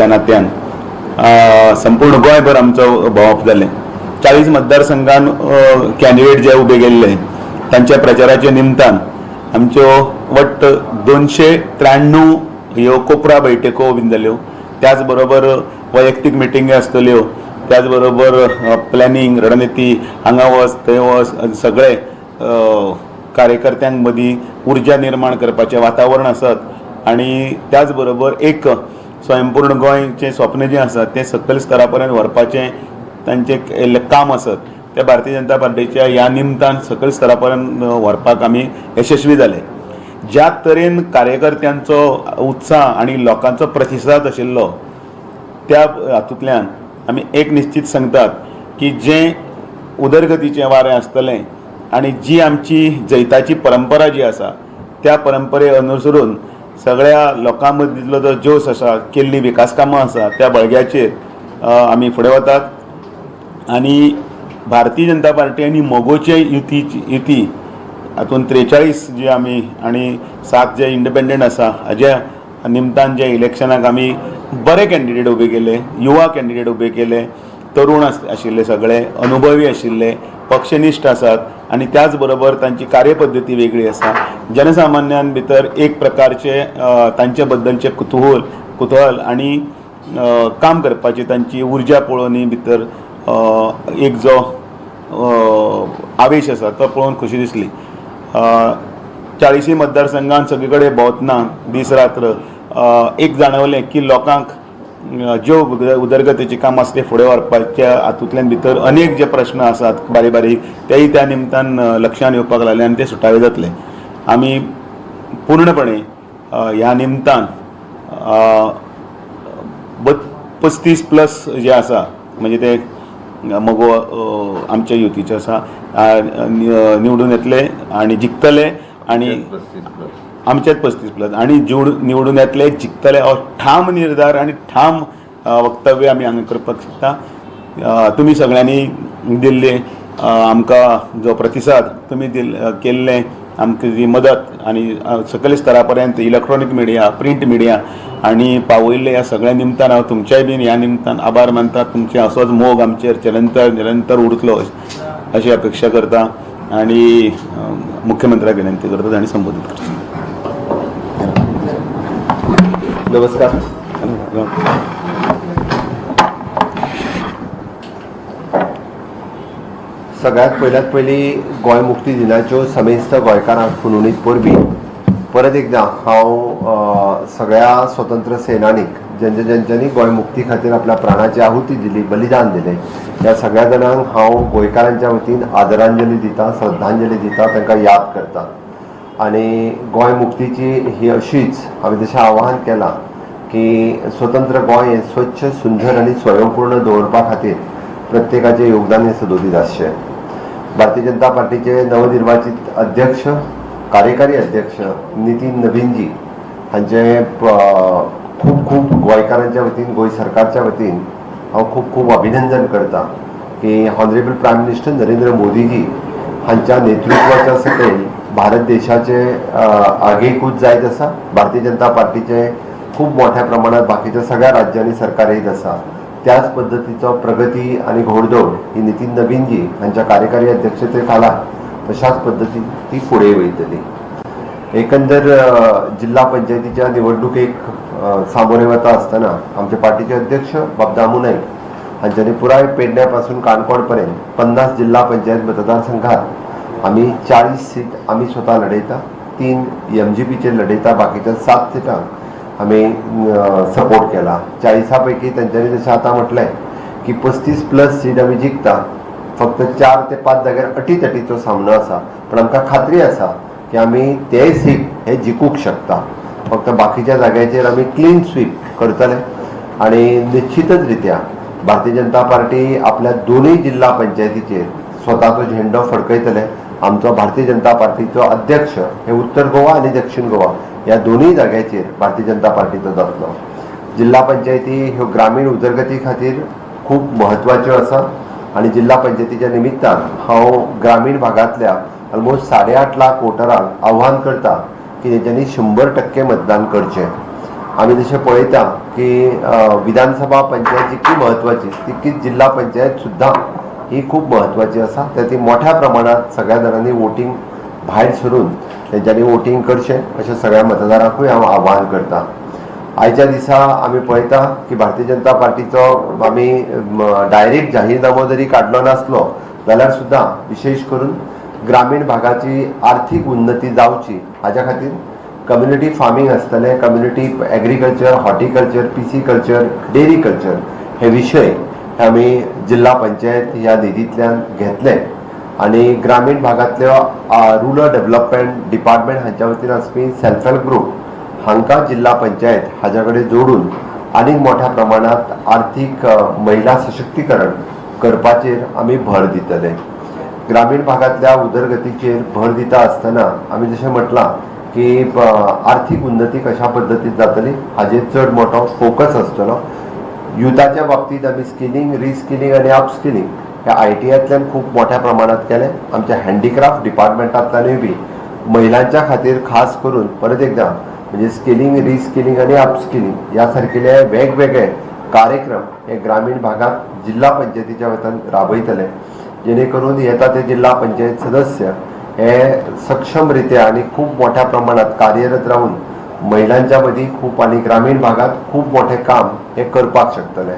ह्या नात्यान संपूर्ण गोंयभर आमचो भोंवप जालें. 40 मतदारसंघान कॅन्डिडेट जे उबे केल्ले तांच्या प्रचाराच्या निमतान आमच्यो वट्ट 293 ह्यो कोपरा बैठको बीन जाल्यो. त्याच बरोबर वैयक्तीक मिटिंगी आसतल्यो, त्याच बरोबर प्लॅनिंग, रणनिती, हांगा वच थंय वच, सगळे कार्यकर्त्यां मदीं उर्जा निर्माण करपाचें वातावरण आसत आनी त्याच बरोबर एक स्वयंपूर्ण गोंयचें स्वप्न जें आसा तें सकयल स्तरा पर्यंत व्हरपाचें तांचें केल्लें काम आसत तें भारतीय जनता पार्टीच्या ह्या निमतान सकयल स्तरा पर्यंत व्हरपाक आमी यशस्वी जाले. ज्या तरेन कार्यकर्त्यांचो उत्साह आनी लोकांचो प्रतिसाद आशिल्लो त्या हातूंतल्यान आमी एक निश्चीत सांगतात की जें उदरगतीचें वारें आसतलें आनी जी आमची जैताची परंपरा जी आसा त्या परंपरे अनुसरून सगळ्या लोकां मदींतलो जो जोश आसा, केल्लीं विकास कामां आसा त्या बळग्याचेर आमी फुडें वतात आनी भारतीय जनता पार्टी आनी मगोचे युती हातूंत 43 जे आमी आनी 7 जे इंडिपेंडंट आसा हाज्या निमतान जे इलेक्शनाक आमी बरे कॅन्डिडेट उबे केले, युवा कॅन्डिडेट उबे केले, तरुण आशिल्ले, सगळे अनुभवी आशिल्ले, पक्षनिश्ठ आसात आनी त्याच बरोबर तांची कार्यपद्दती वेगळी आसा. जनसामान्यां भितर एक प्रकारचे तांचे बद्दलचें कुतूहल आनी काम करपाची तांची उर्जा पळोवनय भितर एक जो आवेश आसा तो पळोवन खोशी दिसली. 40 मतदारसंघात सगळे कडेन भोंवतना दीस रात्र एक जाणवलें की लोकांक ज्यो उदरगतीची कामां आसा ते फुडें व्हरपाच्या हातूंतल्यान भितर अनेक जे प्रश्न आसात बारीक बारीक तेय त्या निमतान लक्षांत येवपाक लागले आनी ते सुटावे जातले. आमी पूर्णपणे ह्या निमतान 35 प्लस जे आसा, म्हणजे ते मगो आमच्या युतीचे आसा, निवडून येतले आनी जिखतले आनी आमचेच 35 प्लस आनी निवडून येतले, जिखतले हो ठाम निर्धार आनी ठाम वक्तव्य आमी हांगा करपाक शकता. तुमी सगळ्यांनी दिल्ले आमकां जो प्रतिसाद तुमी केल्ले, आमकां जी मदत आनी सकयल स्तरा पर्यंत इलेक्ट्रॉनीक मिडिया, प्रिंट मिडिया आनी पावयल्ले ह्या सगळ्या निमतान हांव तुमच्याय बीन ह्या निमतान आभार मानता. तुमचे असोच मोग आमचेर निरंतर निरंतर उरतलो अशी अपेक्षा करता आनी मुख्यमंत्र्याक विनंती करता तांणी संबोधीत करचें. नमस्कार. सगळ्यात पयल्यात पयली गोंय मुक्ती दिनाच्यो समेस्त गोंयकारांक खुनुणीत परबीं. परत एकदां हांव सगळ्या स्वतंत्र सेनानीक जेंच्या जेंच्यांनी गोंय मुक्ती खातीर आपल्या प्राणाची आहुती दिली, बलिदान दिलें, ह्या सगळ्या जाणांक हांव गोंयकारांच्या वतीन आदरांजली दिता, श्रद्धांजली दिता, तांकां याद करता. आनी गोंय मुक्तीची ही अशीच हांवें जशें आवाहन केलां की स्वतंत्र गोंय हें स्वच्छ, सुंदर आनी स्वयंपूर्ण दवरपा खातीर प्रत्येकाचें योगदान हें सदोदीत आसचें. भारतीय जनता पार्टीचे नवनिर्वाचित अध्यक्ष, कार्यकारी अध्यक्ष नितीन नवीनजी हांचे खूब खूब गोंयकारांच्या वतीन, गोंय सरकारच्या वतीन हांव खूब खूब अभिनंदन करता की ऑनरेबल प्रायम मिनिस्टर नरेंद्र मोदीजी हांच्या नेतृत्वाच्या सकयल भारत देशाचे आगेकूच जायत आसा. भारतीय जनता पार्टीचे खूब मोठ्या प्रमाणात बाकीच्या सगळ्या राज्यांनी सरकार येत आसा. त्याच पद्दतीचो प्रगती आनी घोडदौड ही नितीन नवीनजी हांच्या कार्यकारी अध्यक्षते खाला तशाच पद्दतीन ती फुडें वयतली. एकंदर जिल्हा पंचायतीच्या निवडणुकेक सामोरे वता आसतना आमचे पार्टीचे अध्यक्ष बाब दामू नाईक हांच्यांनी पुराय पेडण्या पासून काणकोण पर्यंत 50 जिल्हा पंचायत मतदारसंघात आमी 40 सीट आमी स्वता लढयता, 3 एमजीपीचेर लढयता, बाकीच्या 7 सिटांक आमी सपोर्ट केला. 40 पैकी तेंच्यांनी जशें आतां म्हटलें की 35 प्लस सीट आमी जिखता, फक्त 4 ते 5 जाग्यार अटीतटीचो सामनो आसा, पण आमकां खात्री आसा की आमी ते सीट हे जिखूंक शकता. फक्त बाकीच्या जाग्याचेर आमी क्लीन स्वीप करतले आनी निश्चितच रित्या भारतीय जनता पार्टी आपल्या दोनूय जिल्हा पंचायतीचेर स्वताचो झेंडो फडकयतले. आमचो भारतीय जनता पार्टीचो अध्यक्ष हे उत्तर गोवा आनी दक्षिण गोवा ह्या दोनूय जाग्याचेर भारतीय जनता पार्टीचो जातलो. जिल्हा पंचायती ह्यो ग्रामीण उदरगती खातीर खूब म्हत्वाच्यो आसा आनी जिल्हा पंचायतीच्या निमित्तान हांव ग्रामीण भागांतल्या ऑलमोस्ट 8.5 लाख वोटरांक आव्हान करता की तेंच्यांनी 100% मतदान करचें. आमी जशें पळयता की विधानसभा पंचायत जितकी म्हत्वाची तितकीच जिल्हा पंचायत सुद्दां ही खूब म्हत्वाची आसा. त्या ती मोठ्या प्रमाणात सगळ्या जाणांनी वोटींग भायर सरून तेंच्यांनी वोटींग करचें अशें सगळ्या मतदारांकूय हांव आव्हान करता. आयच्या दिसा आमी पळयता की भारतीय जनता पार्टीचो आमी डायरेक्ट जाहीरनामो जरी काडलो नासलो जाल्यार सुद्दां विशेश करून ग्रामीण भागाची आर्थीक उन्नती जावची हाज्या खातीर कम्युनिटी फार्मींग आसतलें, community agriculture, horticulture, pisciculture, dairy culture हे विशय हे आमी जिल्हा पंचायत ह्या निधींतल्यान घेतले आनी ग्रामीण भागांतल्यो रुरल डेव्हलपमेंट डिपार्टमेंट हांच्या वतीन आसपी सेल्फ हेल्प ग्रुप हांकां जिल्हा पंचायत हाज्या कडेन जोडून आनीक मोठ्या प्रमाणात आर्थीक महिला सशक्तीकरण करपाचेर आमी भर दितले. ग्रामीण भागांतल्या उदरगतीचेर भर दिता आसतना आमी जशें म्हटलां की आर्थीक उन्नती कशा पद्दतीन जातली हाजेर चड मोठो फोकस आसतलो. युथाच्या बाबतींत आमी स्किलिंग, रिस्किलिंग आनी अपस्किलिंग ह्या आयटीआयतल्यान खूब मोठ्या प्रमाणात केलें. आमच्या हँडीक्राफ्ट डिपार्टमेंटांतल्यानूय बी महिलांच्या खातीर खास करून परत एकदां म्हणजे स्किलिंग, रिस्किलिंग आनी अपस्किलिंग ह्या सारकिले वेगवेगळे कार्यक्रम हे ग्रामीण भागात जिल्हा पंचायतीच्या वतीन राबयतले, जेणे करून येता ते जिल्हा पंचायत सदस्य हे सक्षम रित्या आनी खूब मोठ्या प्रमाणात कार्यरत राहून महिलांच्या मदीं खूब आनी ग्रामीण भागात खूब मोठें काम हे करपाक शकतले.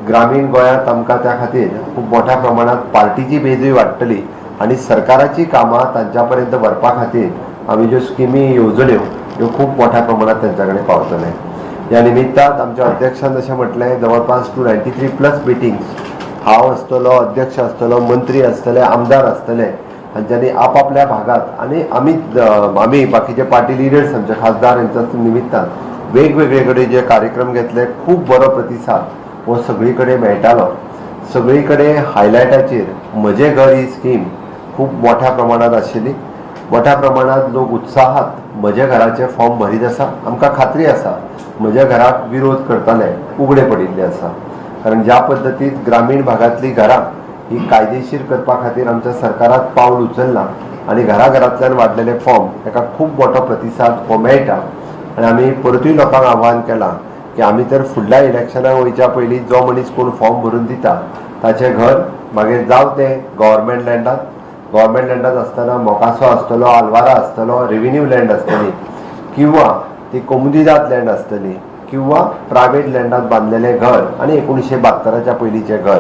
ग्रामीण गोंयांत आमकां त्या खातीर खूब मोठ्या प्रमाणात पार्टीची बेजूय वाडटली आनी सरकाराची कामां तांच्या पर्यंत व्हरपा खातीर आमी ज्यो स्किमी, येवजण्यो ह्यो खूब मोठ्या प्रमाणात तांच्या कडेन पावतले. ह्या निमित्तान आमच्या अध्यक्षान जशें म्हटलें, जवळपास 293 plus meetings हांव आसतलो, अध्यक्ष आसतलो, मंत्री आसतले, आमदार आसतले, हांच्यांनी आपापल्या भागात आनी आमी बाकीचे पार्टी लिडर्स, आमचे खासदार यांच्या निमित्तान वेगवेगळे कडेन जे कार्यक्रम घेतले, खूब बरो प्रतिसाद हो सगळी कडेन मेळटालो. सगळी कडेन हायलायटाचेर म्हजें घर ही स्कीम खूब मोठ्या प्रमाणात आशिल्ली. मोठ्या प्रमाणात लोक उत्साहात म्हज्या घराचे फॉर्म भरीत आसा. आमकां खात्री आसा, म्हज्या घराक विरोध करताले उगडे पडिल्ले आसा, कारण ज्या पद्दतीन ग्रामीण भागांतली घरां ही कायदेशीर करपा खातीर आमच्या सरकारान पावल उचललां आनी घराघरांतल्यान वाडलेले फॉर्म ताका खूब मोठो प्रतिसाद हो मेळटा. आनी आमी परतूय लोकांक आव्हान केलां की आमी तर फुडल्या इलेक्शनाक वयच्या पयलीं जो मनीस कोण फॉर्म भरून दिता ताचें घर मागीर जावं तें गव्हर्मेंट लँडात, गव्हर्मेंट लँडात आसतना मोकासो आसतलो, आलवारा आसतलो, रेव्हेन्यू लँड आसतली किंवा ती कोमुनिदाद लँड आसतली किंवा प्रायवेट लँडात बांदलेलें घर आनी 1972च्या पयलींचें घर,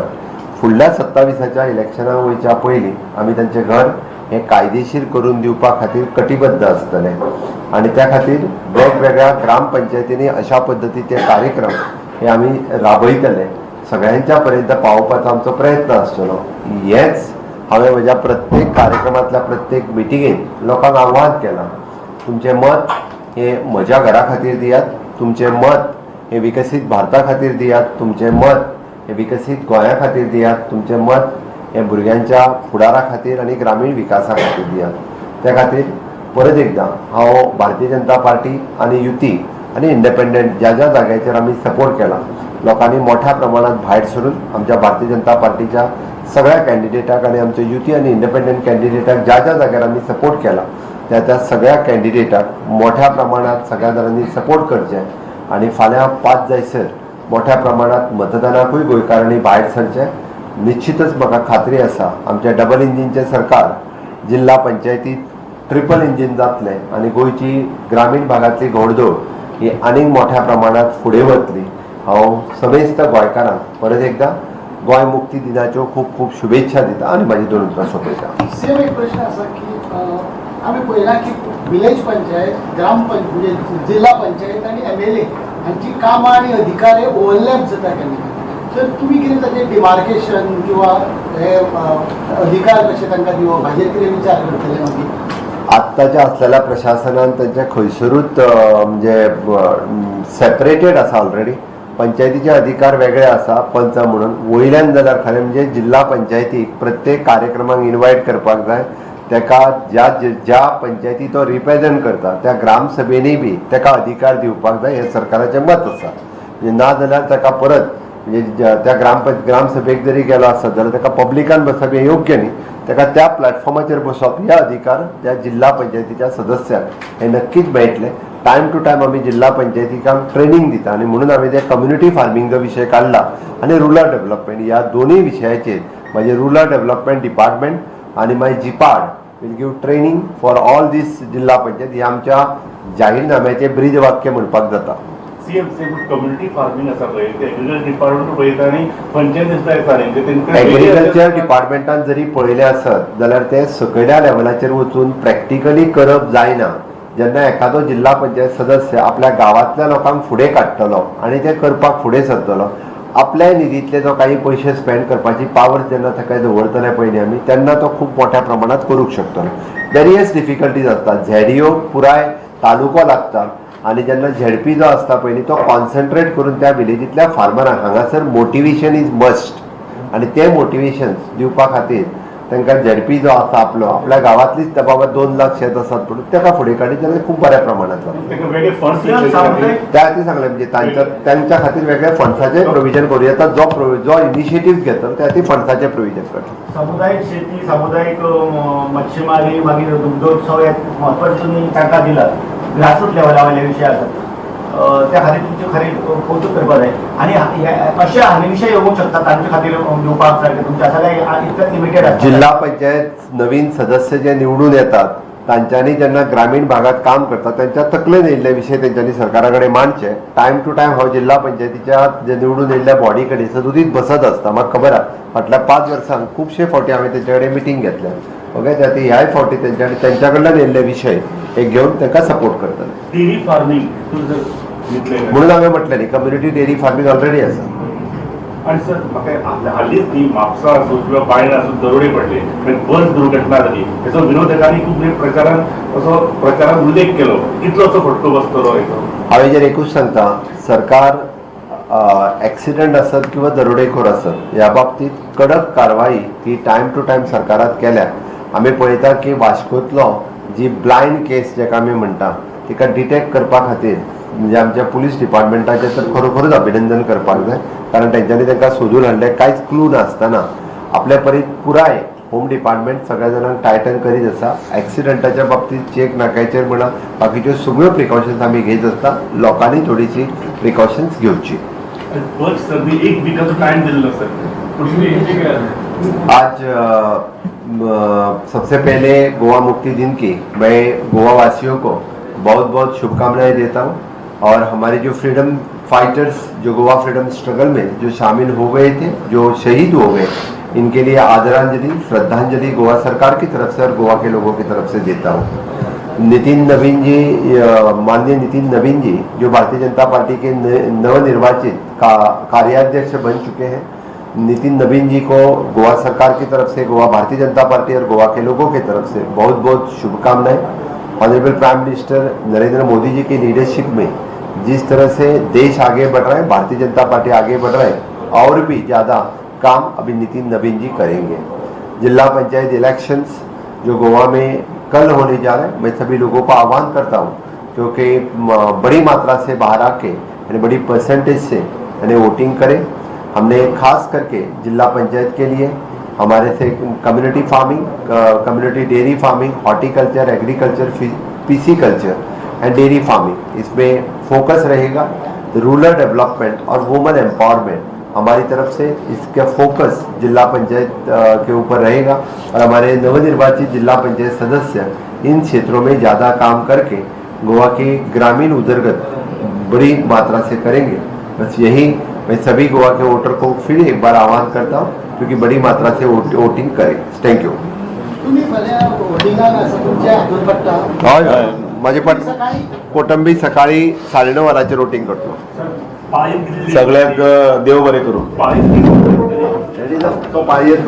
फुडल्या 27च्या इलेक्शनाक वयच्या पयलीं आमी तांचें घर हें कायदेशीर करून दिवपा खातीर कटिबद्ध आसतले. आनी त्या खातीर वेगवेगळ्या ग्रामपंचायतींनी अशा पद्दतीचे कार्यक्रम हे आमी राबयतले. सगळ्यांच्या पर्यंत पावोवपाचो आमचो प्रयत्न आसतलो. हेच हांवें म्हज्या प्रत्येक कार्यक्रमांतल्या प्रत्येक मिटिंगेन लोकांक आव्हान केलां, तुमचें मत हें म्हज्या घरा खातीर दियात, तुमचें मत हें विकसीत भारता खातीर दियात, तुमचें मत हें विकसीत गोंया खातीर दियात, तुमचें मत हें भुरग्यांच्या फुडारा खातीर आनी ग्रामीण विकासा खातीर दियात. त्या खातीर परत एकदां हांव भारतीय जनता पार्टी आनी युती आनी इंडिपेंडंट ज्या ज्या जाग्याचेर आमी सपोर्ट केला, लोकांनी मोठ्या प्रमाणात भायर सरून आमच्या भारतीय जनता पार्टीच्या सगळ्या कॅन्डिडेटाक आनी आमच्या युती आनी इंडिपेंडंट कॅन्डिडेटाक ज्या ज्या जाग्यार आमी सपोर्ट केला त्या त्या सगळ्या कॅन्डिडेटाक मोठ्या प्रमाणात सगळ्या जाणांनी सपोर्ट करचें आनी फाल्यां 5 जायसर मोठ्या प्रमाणात मतदानाकूय गोंयकारांनी भायर सरचें. निश्चितच म्हाका खात्री आसा, आमच्या डबल इंजिनचें सरकार जिल्हा पंचायतीत ट्रिपल इंजीन जातलें आनी गोंयची ग्रामीण भागांतली घोडदौड ही आनीक मोठ्या प्रमाणात फुडें वतली. हांव समेस्त गोंयकारांक परत एकदां गोंय मुक्ती दिनाच्यो खूब खूब शुभेच्छा दिता आनी म्हाजी दोन उतरां सोंपयता. सेम एक प्रश्न आसा की आमी पळयलां की विलेज पंचायत, ग्राम म्हणजे जिल्हा पंचायत आनी एमएलए हांची कामां आनी अधिकार हे ओवरलॅप जाता केन्ना केन्ना. तर तुमी कितें ताचें डिमार्केशन किंवा हे अधिकार कशे तांकां दिवप हाजेर कितें विचार करतले मागीर? आत्ताच्या असलेल्या प्रशासनान तांचे खंयसरूच म्हणजे सेपरेटेड आसा. ऑलरेडी पंचायतीचे अधिकार वेगळे आसा पंच म्हणून. वयल्यान जाल्यार खरें म्हणजे जिल्हा पंचायतीक प्रत्येक कार्यक्रमाक इनवायट करपाक जाय. तेका ज्या ज्या पंचायती तो रिप्रेझेंट करता त्या ग्रामसभेनी बी तेका अधिकार दिवपाक जाय हें सरकाराचें मत आसा. म्हणजे ना जाल्यार ताका परत म्हणजे त्या ग्रामसभेक जरी गेलो आसत जाल्यार ताका पब्लिकान बसप हें योग्य न्ही. ताका त्या प्लॅटफॉर्माचेर बसप हे अधिकार त्या जिल्हा पंचायतीच्या सदस्याक हे नक्कीच मेळटले. टायम टू टायम आमी जिल्हा पंचायतीक ट्रेनिंग दिता आनी म्हणून आमी ते कम्युनिटी फार्मिंगचो विशय काडला आनी रुरल डेव्हलपमेंट ह्या दोनूय विशयाचेर म्हणजे रुरल डेव्हलपमेंट डिपार्टमेंट आनी मागीर जिपाड will give training for all these जिल्हा पंचायत. हे आमच्या जाहीरनाम्याचें ब्रीद वाक्य म्हणपाक जाता. सीएम सेम कम्युनिटी फार्मिंग आसा पळय, ते एग्रीकल्चर डिपार्टमेंट पळयता आनी पंचायत सुद्दां येता न्ही, ते तेंकां एग्रीकल्चर डिपार्टमेंटान जरी पळयलें आसत जाल्यार ते सकयल्या लेवलाचेर वचून प्रॅक्टिकली करप जायना. जेन्ना एखादो जिल्हा पंचायत सदस्य आपल्या गांवांतल्या लोकांक फुडें काडटलो आनी ते करपाक फुडें सरतलो, आपल्या निधींतले जो काही पयशे स्पेंड करपाची पावर जेन्ना ताका दवरतले पयलीं आमी, तेन्ना तो खूब मोठ्या प्रमाणात करूंक शकतलो. वेरियस डिफिकल्टीज आसतात. झेडीओ पुराय तालुको लागता आनी जेन्ना झेडपी जो आसता पयलीं तो कॉन्सन्ट्रेट करून त्या विलेजींतल्या फार्मरांक हांगासर मोटिवेशन is must आनी ते मोटिवेशन दिवपा खातीर तांकां झेडपी जो आसा आपलो आपल्या गांवांतलीच त्या बाबा 2 लाख शेत आसात म्हणून ताका फुडें काडीत जाल्यार खूब बऱ्या प्रमाणात जाता. तांकां वेगळे फंड्स त्या खातीर सांगलें, म्हणजे तांच्या खातीर वेगळे फंड्साचें प्रोविजन करूं येता. जो इनिशिएटीव घेतलो त्या खातीर फंड्साचें प्रोविजन करता. सामुदायिक शेती, सामुदायिक मच्छीमारी, मागीर दुग्धोत्सव हे म्हत्वाचे तुमी तांकां दिलात. ग्रासरूट लेवला वयले विशय आसात, त्या खातीर तुमचें खरें कौतुक करपाक जाय. आनी अशे आनी विशय येवंक शकता तांचे खातीर दिवपाक सारके तुमचे आसा काय इतकेच लिमिटेड आसा? जिल्हा पंचायत नवीन सदस्य जे निवडून येतात तांच्यांनी जेन्ना ग्रामीण भागात काम करतात, त्यांच्या तकलेन येयल्ले विशय तेंच्यांनी सरकारा कडेन मांडचे. टायम टू टायम हांव जिल्हा पंचायतीच्या जे निवडून येयल्ल्या बॉडी कडेन सदोदीत बसत आसता. म्हाका खबर आहा, फाटल्या 5 वर्सांक खुबशे फावटी हांवें तेंच्या कडेन मिटींग घेतल्या. ओके, त्या खातीर ह्याय फावटी तेंच्या कडल्यान येयल्ले विशय हे घेवन तांकां सपोर्ट करतले. डेअरी फार्मिंग जर घेतलें म्हणून हांवें म्हटलें न्ही, कम्युनिटी डेअरी फार्मिंग ऑलरेडी आसा. आणि सर, म्हाका हालींच न्ही म्हापसा आसूं किंवा बायणा आसूं दरोडे पडले, मागीर बस दुर्घटना जाली. हेचो विरोधकांनी खूब म्हणजे प्रचारान असो प्रचारान उल्लेख केलो. कितलो असो फटको बसतलो हेचो? हांव हेजेर एकूच सांगता, सरकार एक्सिडंट आसत किंवा दरोडेखोर आसत ह्या बाबतीत कडक कारवाई ही टायम टू टायम सरकारात केल्या. आमी पळयता की वास्कोंतलो जी ब्लायंड केस जेका आमी म्हणटा तिका डिटेक्ट करपा खातीर म्हणजे आमच्या पुलीस डिपार्टमेंटाचें तर खरोखरूच अभिनंदन करपाक जाय, कारण तेंच्यांनी तांकां सोदून हाडलें कांयच क्लू नासतना. आपल्या परीत पुराय होम डिपार्टमेंट सगळ्या जाणांक टायटन करीत आसा. एक्सिडंटाच्या बाबतीत चेक नाक्याचेर म्हणा, बाकीच्यो सगळ्यो प्रिकॉशन्स आमी घेत आसता. लोकांनी थोडीशी प्रिकॉशन्स घेवची. बस सर, एक विकाचो टायम दिल्लो सर. आज सबसे पहले गोवा मुक्ति दिन की मैं गोवा वासियों को बहुत बहुत शुभकामनाएं देता हूं और हमारे जो फ्रीडम फाइटर्स, जो गोवा फ्रीडम स्ट्रगल में जो शामिल हो गए थे, जो शहीद हो गए, इनके लिए आदरांजलि, श्रद्धांजलि गोवा सरकार की तरफ से और गोवा के लोगों की तरफ से देता हूँ. नितिन नवीन जी, माननीय नितिन नवीन जी, जो भारतीय जनता पार्टी के नवनिर्वाचित कार्याध्यक्ष बन चुके हैं, नितिन नवीन जी को गोवा सरकार की तरफ से, गोवा भारतीय जनता पार्टी और गोवा के लोगों की तरफ से बहुत बहुत शुभकामनाएं. Honourable prime minister Narendra Modi ji की लीडरशिप में जिस तरह से देश आगे बढ़ रहा है, भारतीय जनता पार्टी आगे बढ़ रहा है, और भी ज़्यादा काम अभी नितिन नवीन जी करेंगे. जिला पंचायत इलेक्शंस जो गोवा में कल होने जा रहे हैं, मैं सभी लोगों को आह्वान करता हूँ क्योंकि बड़ी मात्रा से बाहर आके, यानी बड़ी परसेंटेज से, यानी वोटिंग करें. हमने खास करके जिला पंचायत के लिए हमारे से community farming, community dairy farming, horticulture, agriculture, pisciculture and dairy farming, इसमें फोकस रहेगा. रूरल डेवलपमेंट और वुमेन एम्पावरमेंट हमारी तरफ से इसका फोकस जिला पंचायत के ऊपर रहेगा और हमारे नवनिर्वाचित जिला पंचायत सदस्य इन क्षेत्रों में ज़्यादा काम करके गोवा की ग्रामीण उदरगत बड़ी मात्रा से करेंगे. बस यही मैं सभी गोवा के वोटर को फिर एक बार आह्वान करता हूँ क्योंकि बड़ी मात्रा से वोटिंग करें. Thank you. तुम्ही फाल्यां वोटिंगाक आसा, तुमच्या हातून पडटा? हय हय, माझे पण सकाळी कोटंबी सकाळी 9:30 वरांचेर वोटिंग करतलो. पाळी सगळ्यांक देव बरें करूं. पाळी. तो पाळयेत.